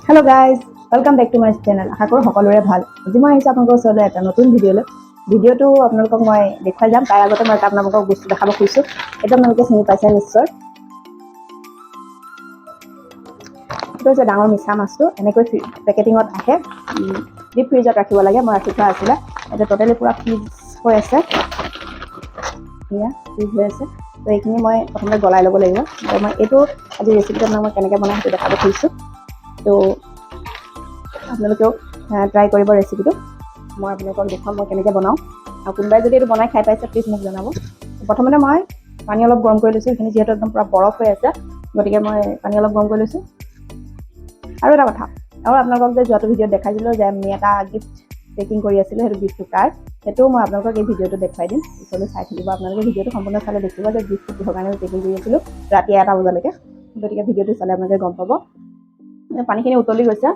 Hello guys, welcome back to my channel. আশা কৰোঁ সকলোৰে ভাল। আজি মই আহিছোঁ আপোনালোকৰ ওচৰলৈ এটা নতুন ভিডিঅ'লৈ। ভিডিঅ'টো আপোনালোকক মই দেখুৱাই যাম। তাৰ আগতে মই এটা আপোনালোকক বস্তু দেখাব খুজিছোঁ। এইটো আপোনালোকে চিনি পাইছে নিশ্চয়। এইটো হৈছে ডাঙৰ মিছা মাছটো। এনেকৈ পেকেটিঙত আহে, ডিপ ফ্ৰিজত ৰাখিব লাগে। মই ৰাখি থোৱা আছিলে। এতিয়া ট'টেলি পূৰা ফ্ৰিজ হৈ আছে। এয়া ফ্ৰিজ হৈ আছে। তো এইখিনি মই প্ৰথমতে গলাই ল'ব লাগিব। তো মই এইটো আজি ৰেচিপিটো আপোনাক মই কেনেকৈ বনাওঁ সেইটো দেখাব খুজিছোঁ। তো আপোনালোকেও ট্ৰাই কৰিব ৰেচিপিটো। মই আপোনালোকক দেখুৱাম মই কেনেকৈ বনাওঁ। আৰু কোনোবাই যদি এইটো বনাই খাই পাইছে, প্লিজ মোক জনাব। প্ৰথমতে মই পানী অলপ গৰম কৰি লৈছোঁ। সেইখিনি যিহেতু একদম পূৰা বৰফ হৈ আছে, গতিকে মই পানী অলপ গৰম কৰি লৈছোঁ। আৰু এটা কথা, আৰু আপোনালোকক যে যোৱাটো ভিডিঅ'ত দেখাইছিলোঁ যে আমি এটা গিফ্ট পেকিং কৰি আছিলোঁ, সেইটো গিফ্টটো কাৰ, সেইটোও মই আপোনালোকক এই ভিডিঅ'টো দেখুৱাই দিম। পিছলৈ চাই থাকিব আপোনালোকে। ভিডিঅ'টো সম্পূৰ্ণ চালে দেখিব যে গিফ্টটো কিহৰ কাৰণে পেকিং কৰি আছিলোঁ ৰাতি 1টা বজালৈকে। গতিকে ভিডিঅ'টো চালে আপোনালোকে গম পাব। পানীখিনি উতলি গৈছে,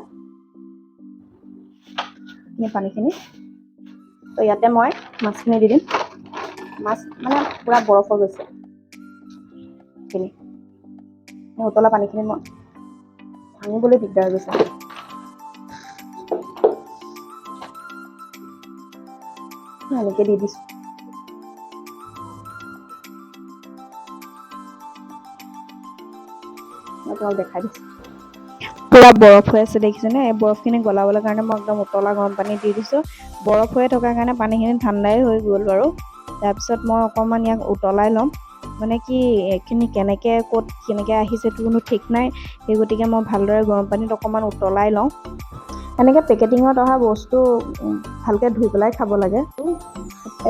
এই পানীখিনি। তো ইয়াতে মই মাছখিনি দি দিম। মাছ মানে পূৰা বৰফ হৈ গৈছে এইখিনি। এই উতলা পানীখিনি মই ভাঙিবলৈ দিগদাৰ হৈ গৈছে। এনেকৈ দি দিছোঁ। মই তোমাক দেখাই দিছোঁ। পূৰা বৰফ হৈ আছে, দেখিছেনে? এই বৰফখিনি গলাবলৈ কাৰণে মই একদম উতলা গৰম পানী দি দিছোঁ। বৰফ হৈ থকাৰ কাৰণে পানীখিনি ঠাণ্ডাই হৈ গ'ল বাৰু। তাৰপিছত মই অকণমান ইয়াক উতলাই ল'ম। মানে কি, এইখিনি কেনেকৈ ক'ত কেনেকৈ আহিছে সেইটো কোনো ঠিক নাই। সেই গতিকে মই ভালদৰে গৰম পানীত অকণমান উতলাই লওঁ। এনেকৈ পেকেটিঙত অহা বস্তু ভালকৈ ধুই পেলাই খাব লাগে।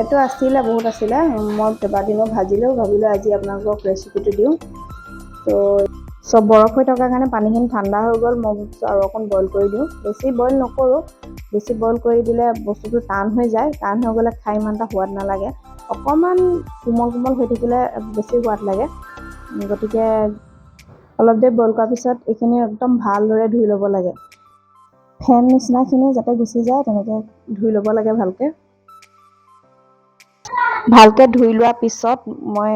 এইটো আছিলে, বহুত আছিলে। মই কেইবাদিনো ভাজিলেও ভাবিলোঁ আজি আপোনালোকক ৰেচিপিটো দিওঁ। তো চব বৰফ হৈ থকাৰ কাৰণে পানীখিনি ঠাণ্ডা হৈ গ'ল। মই ভাবিছোঁ আৰু অকণ বইল কৰি দিওঁ। বেছি বইল নকৰোঁ। বেছি বইল কৰি দিলে বস্তুটো টান হৈ যায়। টান হৈ গ'লে খাই ইমান এটা সোৱাদ নালাগে। অকণমান কোমল কোমল হৈ থাকিলে বেছি সোৱাদ লাগে। গতিকে অলপ দেৰি বইল কৰাৰ পিছত এইখিনি একদম ভালদৰে ধুই ল'ব লাগে। ফেন নিচিনাখিনি যাতে গুচি যায়, তেনেকৈ ধুই ল'ব লাগে ভালকৈ। ভালকৈ ধুই লোৱাৰ পিছত মই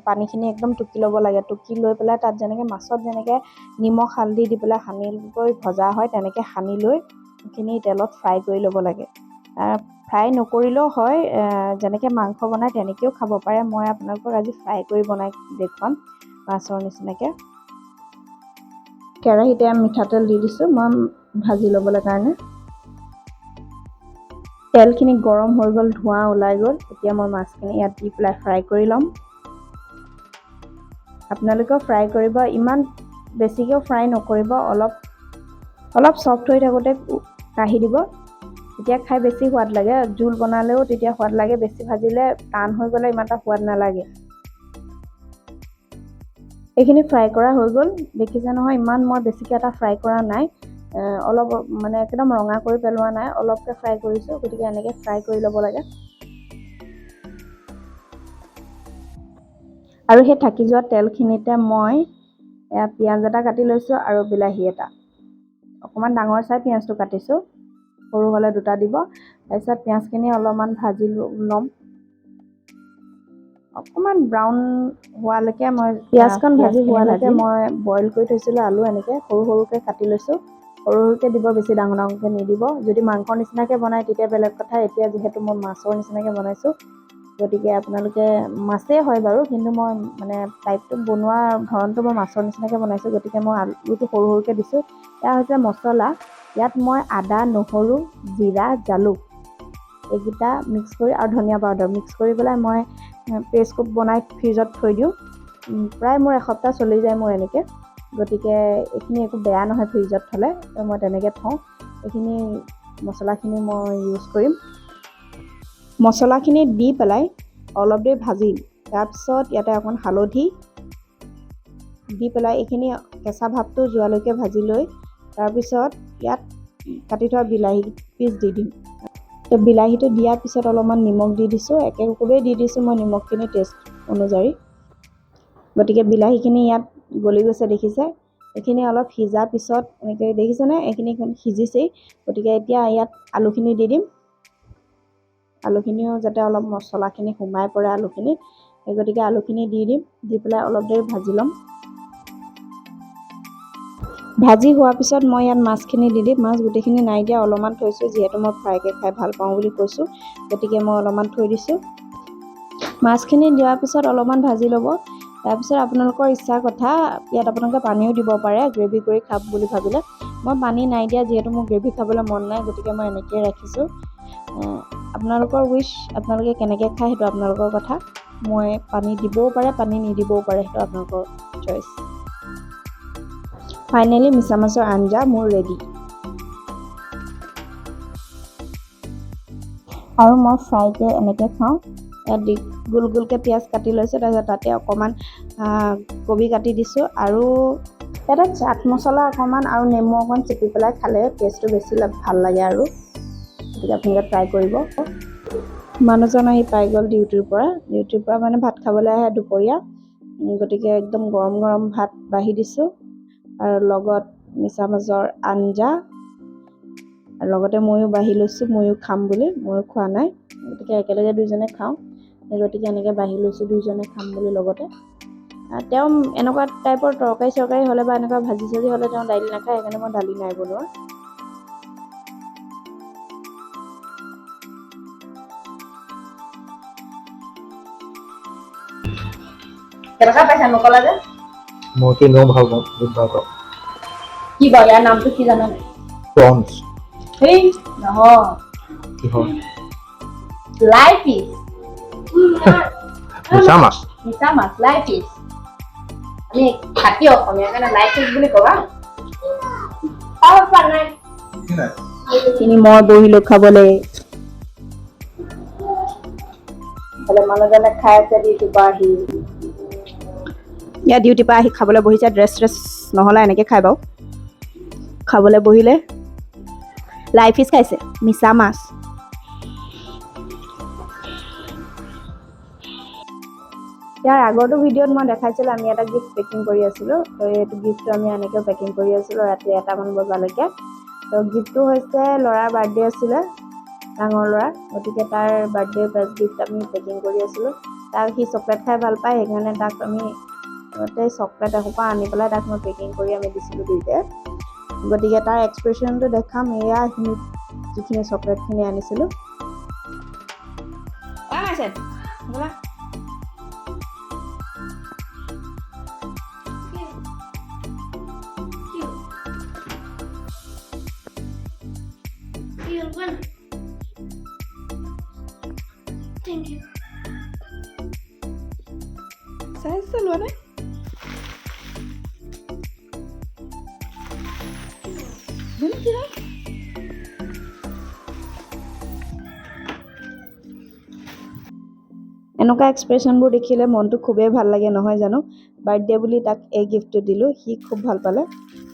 পানীখিনি একদম টুকি ল'ব লাগে। টুকি লৈ পেলাই তাত যেনেকৈ মাছত যেনেকৈ নিমখ হালধি দি পেলাই সানি কৰি ভজা হয়, তেনেকৈ সানি লৈ সেইখিনি তেলত ফ্ৰাই কৰি ল'ব লাগে। ফ্ৰাই নকৰিলেও হয়, যেনেকৈ মাংস বনায় তেনেকৈও খাব পাৰে। মই আপোনালোকক আজি ফ্ৰাই কৰি বনাই দেখুৱাম মাছৰ নিচিনাকৈ। কেৰাহীতে মিঠাতেল দি দিছোঁ মই ভাজি ল'বলৈ কাৰণে। তেলখিনি গৰম হৈ গ'ল, ধোঁৱা ওলাই গ'ল। এতিয়া মই মাছখিনি ইয়াত দি পেলাই ফ্ৰাই কৰি ল'ম। আপোনালোকেও ফ্ৰাই কৰিব। ইমান বেছিকৈও ফ্ৰাই নকৰিব, অলপ অলপ চফ্ট হৈ থাকোঁতে কাঢ়ি দিব। তেতিয়া খাই বেছি সোৱাদ লাগে। জোল বনালেও তেতিয়া সোৱাদ লাগে। বেছি ভাজিলে টান হৈ গ'লে ইমান এটা সোৱাদ নালাগে। এইখিনি ফ্ৰাই কৰা হৈ গ'ল, দেখিছে নহয়? ইমান মই বেছিকৈ এটা ফ্ৰাই কৰা নাই। অলপ মানে একদম ৰঙা কৰি পেলোৱা নাই, অলপকৈ ফ্ৰাই কৰিছোঁ। গতিকে এনেকৈ ফ্ৰাই কৰি ল'ব লাগে। আৰু সেই থাকি যোৱা তেলখিনিতে মই এয়া পিঁয়াজ এটা কাটি লৈছোঁ আৰু বিলাহী এটা। অকণমান ডাঙৰ চাই পিঁয়াজটো কাটিছোঁ, সৰু হ'লে দুটা দিব। তাৰপিছত পিঁয়াজখিনি অলপমান ভাজি ল'ম। অকণমান ব্ৰাউন হোৱালৈকে মই পিঁয়াজকণ ভাজি হোৱালৈকে মই বইল কৰি থৈছিলোঁ আলু। এনেকৈ সৰু সৰুকৈ কাটি লৈছোঁ। সৰু সৰুকৈ দিব, বেছি ডাঙৰ ডাঙৰকৈ নিদিব। যদি মাংসৰ নিচিনাকৈ বনায় তেতিয়া বেলেগ কথা। এতিয়া যিহেতু মই মাছৰ নিচিনাকৈ বনাইছোঁ, গতিকে আপোনালোকে মাছেই হয় বাৰু, কিন্তু মই মানে টাইপটো বনোৱাৰ ধৰণটো মই মাছৰ নিচিনাকৈ বনাইছোঁ। গতিকে মই আলুটো সৰু সৰুকৈ দিছোঁ। এয়া হৈছে মছলা। ইয়াত মই আদা, নহৰু, জিৰা, জালুক এইকেইটা মিক্স কৰি আৰু ধনিয়া পাউডাৰ মিক্স কৰি পেলাই মই পেষ্ট বনাই ফ্ৰিজত থৈ দিওঁ। প্ৰায় মোৰ এসপ্তাহ চলি যায় মোৰ এনেকৈ। গতিকে এইখিনি একো বেয়া নহয় ফ্ৰিজত থ'লে। তো মই তেনেকৈ থওঁ। এইখিনি মছলাখিনি মই ইউজ কৰিম। মছলাখিনি দি পেলাই অলপ দেৰি ভাজিম। তাৰপিছত ইয়াতে অকণ হালধি দি পেলাই এইখিনি কেঁচা ভাৱটো যোৱালৈকে ভাজি লৈ তাৰপিছত ইয়াত কাটি থোৱা বিলাহী পিচ দি দিম। তো বিলাহীটো দিয়াৰ পিছত অলপমান নিমখ দি দিছোঁ। একে কোবেই দি দিছোঁ মই নিমখখিনি টেষ্ট অনুযায়ী। গতিকে বিলাহীখিনি ইয়াত গলি গৈছে, দেখিছে? এইখিনি অলপ সিজাৰ পিছত এনেকৈ দেখিছেনে, এইখিনি সিজিছেই। গতিকে এতিয়া ইয়াত আলুখিনি দি দিম। আলুখিনিও যাতে অলপ মছলাখিনি সোমাই পৰে আলুখিনিত, সেই গতিকে আলুখিনি দি দিম। দি পেলাই অলপ দেৰি ভাজি ল'ম। ভাজি হোৱাৰ পিছত মই ইয়াত মাছখিনি দি দিম। মাছ গোটেইখিনি নাই দিয়া, অলপমান থৈছোঁ, যিহেতু মই ফ্ৰাইকৈ খাই ভাল পাওঁ বুলি কৈছোঁ, গতিকে মই অলপমান থৈ দিছোঁ। মাছখিনি দিয়াৰ পিছত অলপমান ভাজি ল'ব। তাৰপিছত আপোনালোকৰ ইচ্ছাৰ কথা, ইয়াত আপোনালোকে পানীও দিব পাৰে গ্ৰেভি কৰি খাম বুলি ভাবিলে। মই পানী নাই দিয়া, যিহেতু মোৰ গ্ৰেভি খাবলৈ মন নাই, গতিকে মই এনেকৈয়ে ৰাখিছোঁ। আপোনালোকৰ উইচ, আপোনালোকে কেনেকৈ খায় সেইটো আপোনালোকৰ কথা। মই পানী দিবও পাৰে, পানী নিদিবও পাৰে, সেইটো আপোনালোকৰ চইচ। ফাইনেলি মিছা মাছৰ আঞ্জা মোৰ ৰেডি। আৰু মই ফ্ৰাইকৈ এনেকৈ খাওঁ। ইয়াত দি গোল গোলকৈ পিঁয়াজ কাটি লৈছোঁ, তাৰপিছত তাতে অকণমান কবি কাটি দিছোঁ আৰু ইয়াতে চাট মছলা অকণমান আৰু নেমু অকণমান চেপি পেলাই খালে টেষ্টটো বেছি ভাল লাগে আৰু গতিকে আপোনালোকে ট্ৰাই কৰিব। মানুহজন আহি পাই গ'ল ডিউটিৰ পৰা। ডিউটিৰ পৰা মানে ভাত খাবলৈ আহে দুপৰীয়া, গতিকে একদম গৰম গৰম ভাত বাঢ়ি দিছোঁ আৰু লগত মিছা মাছৰ আঞ্জা আৰু লগতে ময়ো বাঢ়ি লৈছোঁ, ময়ো খাম বুলি। ময়ো খোৱা নাই, গতিকে একেলগে দুইজনে খাওঁ। গতিকে এনেকৈ বাঢ়ি লৈছোঁ দুইজনে খাম বুলি। লগতে তেওঁ এনেকুৱা টাইপৰ তৰকাৰী চৰকাৰী হ'লে বা এনেকুৱা ভাজি চাজি হ'লে তেওঁ দাইল নাখায়, সেইকাৰণে মই দালি নাই বনোৱা। কেনেকুৱা পাইছা নকলা যে? মইতো এনেও ভাল পাওঁ, বহুত ভাল পাওঁ। কি বাৰু ইয়াৰ নামটো কি জানানে? প্ৰনছ। সেই নহয়। কিহৰ? লাই ফিছ। মিছা মাছ। মিছা মাছ, লাই ফিছ। আমি খাটি অসমীয়া কাৰণে লাই ফিছ বুলি কবা। খিনি মই বহিলো খাবলৈ। মানুহজনে খাই আছে ডিউটিৰ পৰা আহি। ইয়াত ডিউটিৰ পৰা আহি খাবলৈ বহিছে, ড্ৰেছ চেছ নহ'লে এনেকৈ খাই বাৰু। খাবলৈ বহিলে লাই ফিছ খাইছে, মিছা মাছ। ইয়াৰ আগৰটো ভিডিঅ'ত মই দেখাইছিলোঁ, আমি এটা গিফ্ট পেকিং কৰি আছিলোঁ। তো এইটো গিফ্টটো আমি এনেকৈ পেকিং কৰি আছিলোঁ ৰাতি 1টামান বজালৈকে। তো গিফ্টটো হৈছে ল'ৰাৰ বাৰ্থডে আছিলে, ডাঙৰ ল'ৰা, গতিকে তাৰ বাৰ্থডে গিফ্ট আমি পেকিং কৰি আছিলোঁ। তাক সি চকলেট খাই ভাল পায়, সেইকাৰণে তাক আমি গোটেই চকলেট এসোপা আনি পেলাই তাক মই পেকিং কৰি আমি দিছিলোঁ দুয়োটাই। গতিকে তাৰ এক্সপ্ৰেশ্যনটো দেখাম। এয়া এইখিনি যিখিনি চকলেটখিনি আনিছিলোঁ। বোলা। Thank you. চাইছে, লোৱা নাই। জানো কি হয়? এনেকুৱা এক্সপ্ৰেশ্যনবোৰ দেখিলে মনটো খুবেই ভাল লাগে, নহয় জানো? বাৰ্থডে বুলি তাক এই গিফ্টটো দিলোঁ, সি খুব ভাল পালে।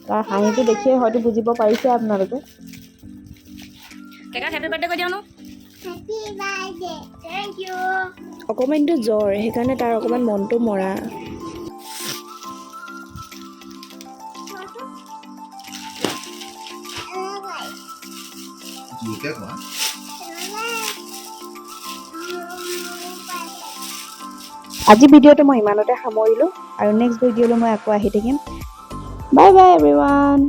তাৰ হাঁহিটো দেখিয়ে হয়তো বুজিব পাৰিছে আপোনালোকে। কেকাক হেপী বাৰ্থডে কৈ দিয়া নো। Happy birthday. Thank you. অকণমানটো জ্বৰ, সেইকাৰণে তাৰ অকণমান মনটো মৰা। জোৰকে কোৱা। আজি ভিডিঅ'টো মই ইমানতে সামৰিলোঁ আৰু নেক্সট ভিডিঅ'লৈ মই আকৌ আহি থাকিম। Bye bye everyone.